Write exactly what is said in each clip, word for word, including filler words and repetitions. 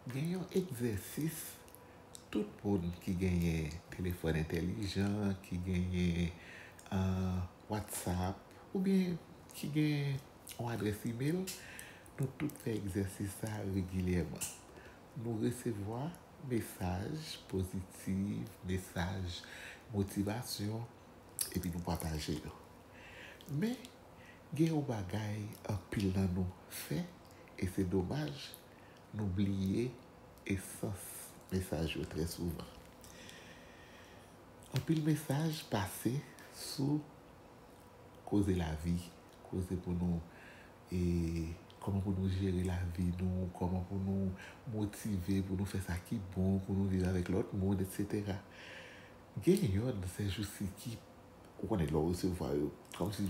Gen yon egzèsis, tout moun ki genyen telefòn entèlijan, ki genyen uh, WhatsApp, oubyen ki gen yon adrès imèl, nou tout fè egzèsis sa regilyèman. Nou resevwa mesaj pozitif, mesaj motivasyon, epi nou pataje yo. Men, gen yon bagay anpil nan nou fè, e se domaj, nou bliye esans mesaj yo trè souvan. Anpil mesaj pase sou koze lavi, koze pou nou e kòman pou nou jere lavi nou, kòman pou nou motive pou nou fè sa ki bon, pou nou viv avèk lòt moun, etsetera. Gen yonn sèjousi ki, ou konnen lè w resevwa yo, kòmsi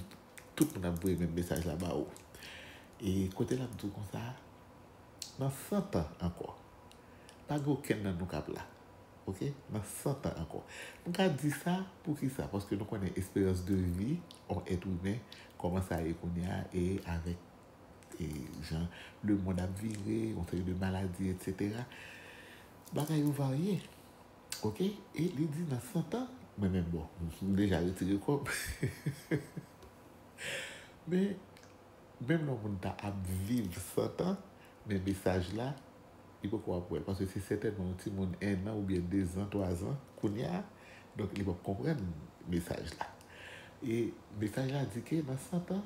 tout moun ap voye menm mesaj la ba ou. E kote l ap di w konsa, nan san tan ankò, pa gen okenn nan nou k ap la. Ok? Nan san tan ankò. M ka di sa, poukisa? Paske nou konnen esperans de vi yon èt imen, kòman sa ye kounye a, e avèk e jan lemonn ap vire, yon seri de maladi, etsetera. Bagay yo varye. Ok? E li di nan san tan, mwen menm, bon, m deja retire kò m. Men, menm lè yon moun ta ap viv san tan, men mesaj la, li poko ap wè l, paske se sètènman yon timoun en an oubyen de zan, twa zan, kounye a, donk li p ap konprann mesaj la. E mesaj la di ke nan san tan,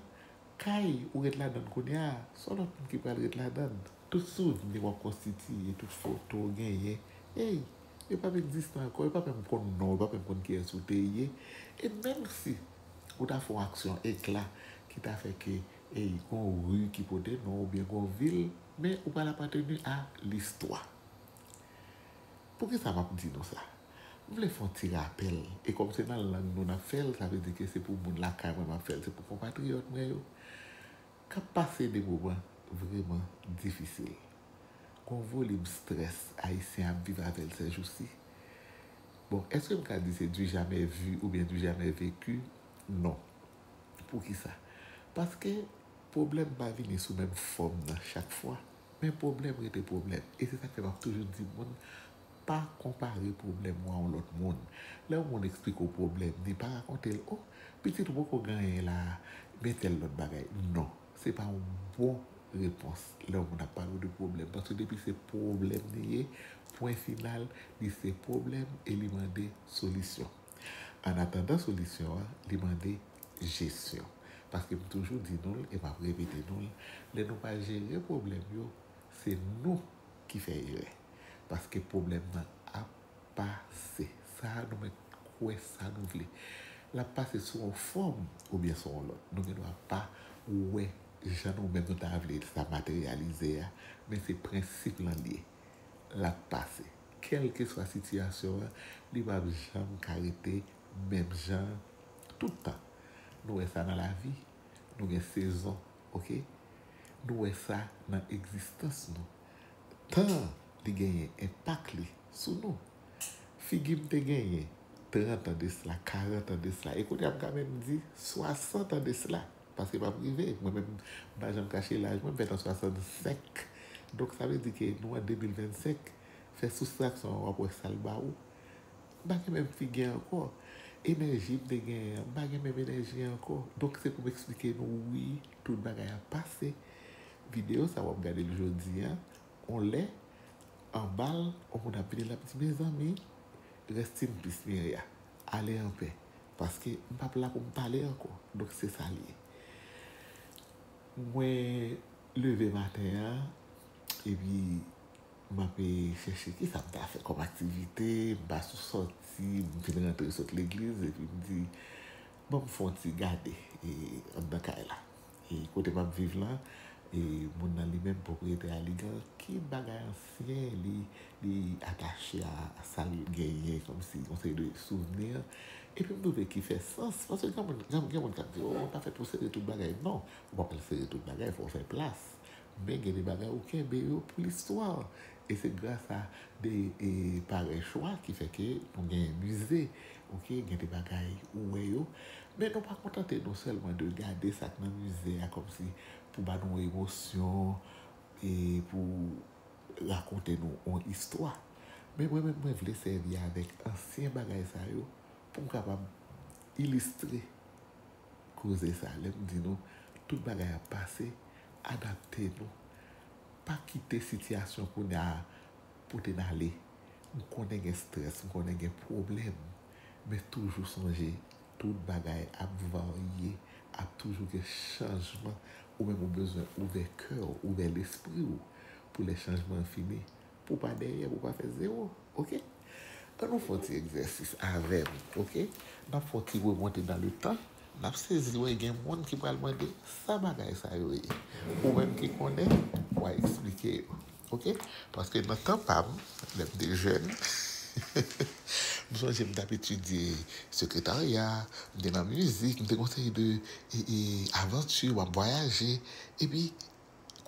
kay ou ret ladan l kounye a, se yon lòt moun ki pral ret ladan l. Tout souvni w ap konstitiye, tout foto w genyen, ey, yo p ap egziste ankò, yo p ap menm konn non w, yo p ap menm konn kiyès ou te ye. E menm si ou ta fè yon aksyon ekla ki ta fè ke, ey, gon ri ki pote non w oubyen gon vil, men ou pral apateni a listwa. Poukisa m ap di nou sa? M vle fè yon ti rapèl, e kòm se nan lang nou n ap fè l, sa vle di ke se pou moun lakay mwen m ap fè l, se pou konpatriyòt mwen yo. K ap pase de moman vrèman difisil. Gon volim strès Ayisyen ap viv avè l sèjousi. Bon, èske m ka di se du jamais vu oubyen du jamais vécu? Non. Poukisa? Paske pwoblèm pa vini sou menm fòm nan chak fwa. Men pwoblèm rete pwoblèm. E se sa k fè m ap toujou di moun, pa konpare pwoblèm ou a yon lòt moun. Lè yon moun eksplike w pwoblèm li, pa rakonte l, o, pitit ou poko genyen la, men tèl lòt bagay. Non, se pa yon bon repons lè yon moun ap pale w de pwoblèm. Paske depi se pwoblèm li ye, pwen final, li se pwoblèm e li mande solisyon. Annatandan solisyon an, li mande jesyon. Paske m toujou di nou l e m ap repete nou l, lè nou pa jere pwoblèm yo, se nou ki fè erè. Paske pwoblèm nan ap pase. Sa a nou mèt kwè sa nou vle. L ap pase sou yon fòm oubyen sou yon lòt. Nou gen dwa pa wè jan nou menm nou ta vle sa materyalize a, men se prensip lan l ye. L ap pase. Kèlkeswa sitiyasyon an, li p ap janm ka rete menm jan tout tan. Nou wè sa nan lavi, nou gen sezon, ok? Nou wè sa nan egzistans nou. Tan an, li genyen enpak li sou nou. Figi m te genyen trant an de sila, karant an de sila, e kounye a m ka menm di swasant an de sila. Paske m ap rive, mwen menm, m pa janm kache laj mwen, m fèt an swasannsenk. Donk, sa vle di ke nou an de mil vennsenk, fè soustraksyon an, w ap wè sa l ba ou. M pa gen menm figi ankò. Enèji m te genyen an, m pa gen menm enèji ankò. Donk, se pou m eksplike nou, wi, tout bagay ap pase. Videyo sa w ap gade l jodi a, yon lè, anba l, yon moun ap vini, l ap di, mezanmi, rest in peace, Mireya. Ale anpè. Paske m p ap la pou m pale ankò. Donk, se sa l ye. Mwen leve maten an, epi m ap chèche kisa m ta fè kòm aktivite, m pa sou sòti, m fin rantre sot legliz, epi m di, ban m fè yon ti gade, e, anndan kay la. E kote m ap viv lan, e moun nan li menm, pwopriyetè a, li gen anpil bagay ansyen, li, li atache a, a sa l genyen, kòmsi yon seri de souvni. Epi m twouve ki fè sans, paske gen moun, gen, gen moun k ap di, o, mwen pa fèt pou sere tout bagay. Non, ou pa pral sere tout bagay, fò w fè plas. Men gen de bagay ou kenbe yo pou listwa. E se gras a de, e, parèy chwa ki fè ke nou gen mize, ok, gen de bagay ou wè yo. Men nou pa kontante nou sèlman de gade sa k nan mize a kòmsi pou ba nou emosyon, e pou rakonte nou yon istwa. Men mwen menm, mwen vle sèvi avèk ansyen bagay sa yo pou m kapab ilistre koze sa. Lè m di nou, tout bagay ap pase, adapte nou. Pa kite sitiyasyon kounye a pote n ale. M konnen gen strès, m konnen gen pwoblèm, men toujou sonje, tout bagay ap varye, ap toujou gen chanjman. Ou menm ou bezwen ouvè kè w, ouvè lespri w pou lè chanjman an fini, pou w pa dèyè, pou w pa fè zewo, oke? Ann nou fè yon ti egzèsis avè m, oke? N ap fè yon ti remonte nan le tan. N ap sezi wè gen moun ki pral mande sa bagay sa yo ye. Ou menm ki konnen, w a eksplike yo. Oke? Paske nan tan pa m, lè m te jèn, m sonje m t ap etidye sekretarya, m te nan mizik, m te gon seri de e, e, avanti, m ap vwayaje. Epi,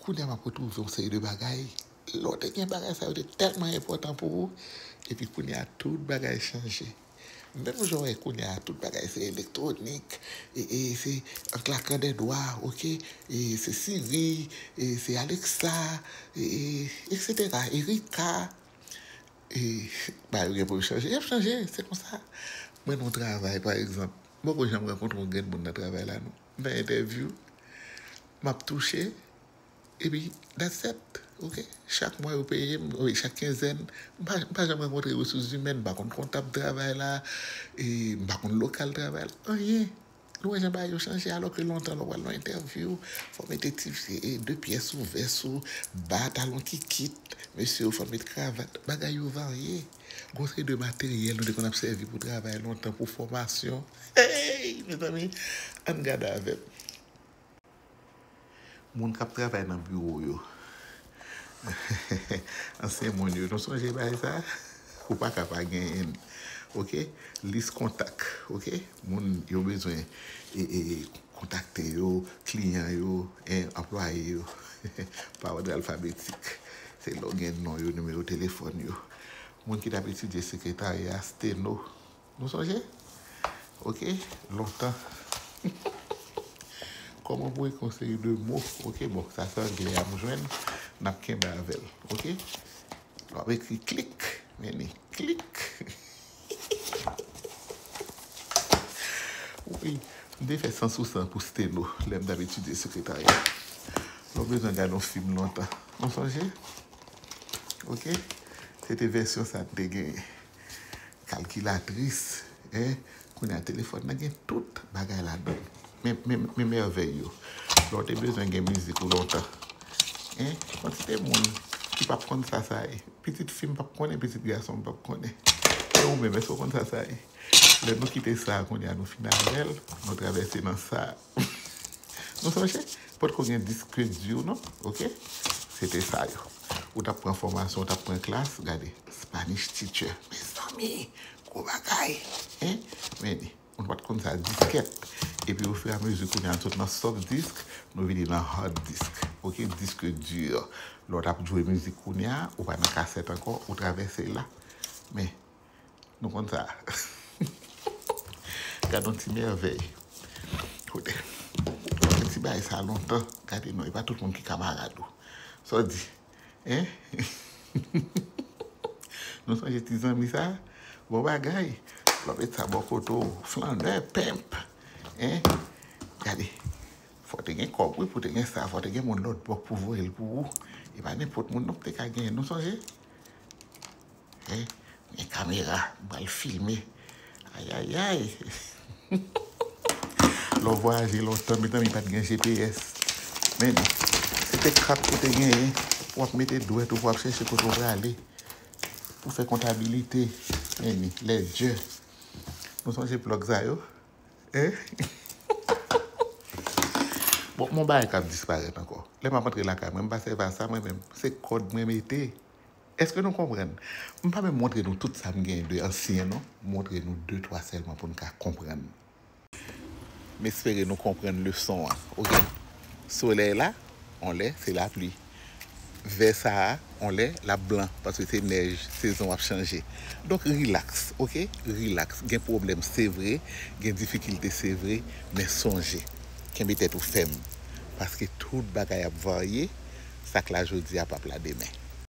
kounye a m ap retwouve yon seri de bagay. Lè w te gen bagay sa yo te tèlman enpòtan pou ou, epi kounye a tout bagay chanje. Menm jan w wè kounye a tout bagay se elektwonik, e, e se an klakan dè dwa, oke, e se Siri, e se Alexa, e, e, etsetera, Erika, e bagay yo gen pou yo chanje, y ap chanje, se konsa. Mwen nan yon travay, pa egzanp, m poko janm rankontre yon grenn moun nan travay la, non. M fè entèvyou, m ap touche, epi, that's it, oke? Chak mwa yo peye m, wi, chak kenzèn, m pa, m pa janm rankontre resous imèn, m pa konn kontab travay la, e m pa konn lokal travay la, anyen. Nou wè jan bagay yo chanje, alò ke lontan, lè w pral nan entèvyou, fò w mete ti, e, de pyès sou vès ou, ba, talon kikit, mesye yo, fò w met kravat, bagay yo varye. Gon seri de materyèl nou te konn ap sèvi pou travay lontan, pou fòmasyon. Hey, mezanmi, ann gade avè m. Moun k ap travay nan biwo yo. Ansyen moun yo, nou sonje bagay sa? Ou pa ka pa genyen l. Oke? Lis kontak, oke? Moun yo bezwen e, e, kontakte yo, kliyan yo, en, anplwaye yo. Pa òd alfabetik. Se lè w gen non yo, nimewo telefòn yo. Moun ki t ap etidye sekretarya, steno. Nou sonje? Oke? Lontan. Kòman pou ekri yon seri de mo? Oke, bon, sa se anglè a m jwenn, n ap kenbe avè l. Oke? Lè w ap ekri klik, men ni klik. Wi, m te fè san sou san pou steno, lè m t ap etidye sekretarya. Lè w bezwen gade yon fim lontan. Nou sonje? Oke? Se te vèsyon sa n te genyen. Kalkilatris, en, kounye a telefòn nan gen tout bagay ladan l. Men, men, men mèvèy yo. Lè w te bezwen gen mizik ou lontan. En, kantite moun ki p ap konn sa sa ye. Pitit fi m p ap konnen, pitit gason m p ap konnen. E ou menm, èske w konn sa sa ye? Lè nou kite sa a, kounye a nou fin avè l, nou travèse nan sa a. Nou sonje? Potko gen disk di non, oke? Se te sa yo. Ou t ap pran fòmasyon, ou t ap pran klas, gade, Spanish teacher. Mezanmi, gwo bagay. En? Men ni, nou pa t konn sa, diskèt. Epi, ofiramezi, kounye a, nou sot nan soft disk, nou vini nan hard disk. Oke? Disk di. Lè w t ap jwe mizik kounye a, ou pa nan kasèt ankò, ou travèse la. Men, nou konn sa. Gad yon ti mèvèy. Kote. Yon ti bagay sa lontan. Gade non, e pa tout moun ki kamarad ou. Sa w di? En? Nou sonje ti zanmi sa? Bon bagay. Lè w met sa bò kote w, flannè, pimp. En? Gade. Fò w te gen kòb, wi, pou w te gen sa. Fò w te gen moun lòt bò k pou voye l pou ou. E pa nenpòt moun non k te ka genyen. Nou sonje? En? Men kamera, m pral filme. Ayayay. Lè w vwayaje lontan, mezanmi, pa t gen G P S. Men, se te kat ou te genyen, w ap mete dwèt ou pou w ap chèche kote w prale. Pou fè kontabilite. Men, lèdjè. Nou sonje plòg sa yo? En? Bon, mon bagay k ap disparèt ankò. Lè m ap antre lakay mwen, m pa sèvi a sa mwen menm. Se kòd mwen mete. Èske nou konprann? M pa menm montre nou tout sa m gen de ansyen, non. M montre nou de, twa sèlman pou n ka konprann. M espere nou konprann leson an. Oke? Solèy la, on lè, se lapli. Vè sa a, on lè, l ap blan, paske se nèj, sezon ap chanje. Donk, rilaks, oke? Rilaks. Gen pwoblèm, se vre. Gen difikilte, se vre. Men sonje, kenbe tèt ou fèm. Paske tout bagay ap varye. Sa k la jodi a p ap la demen.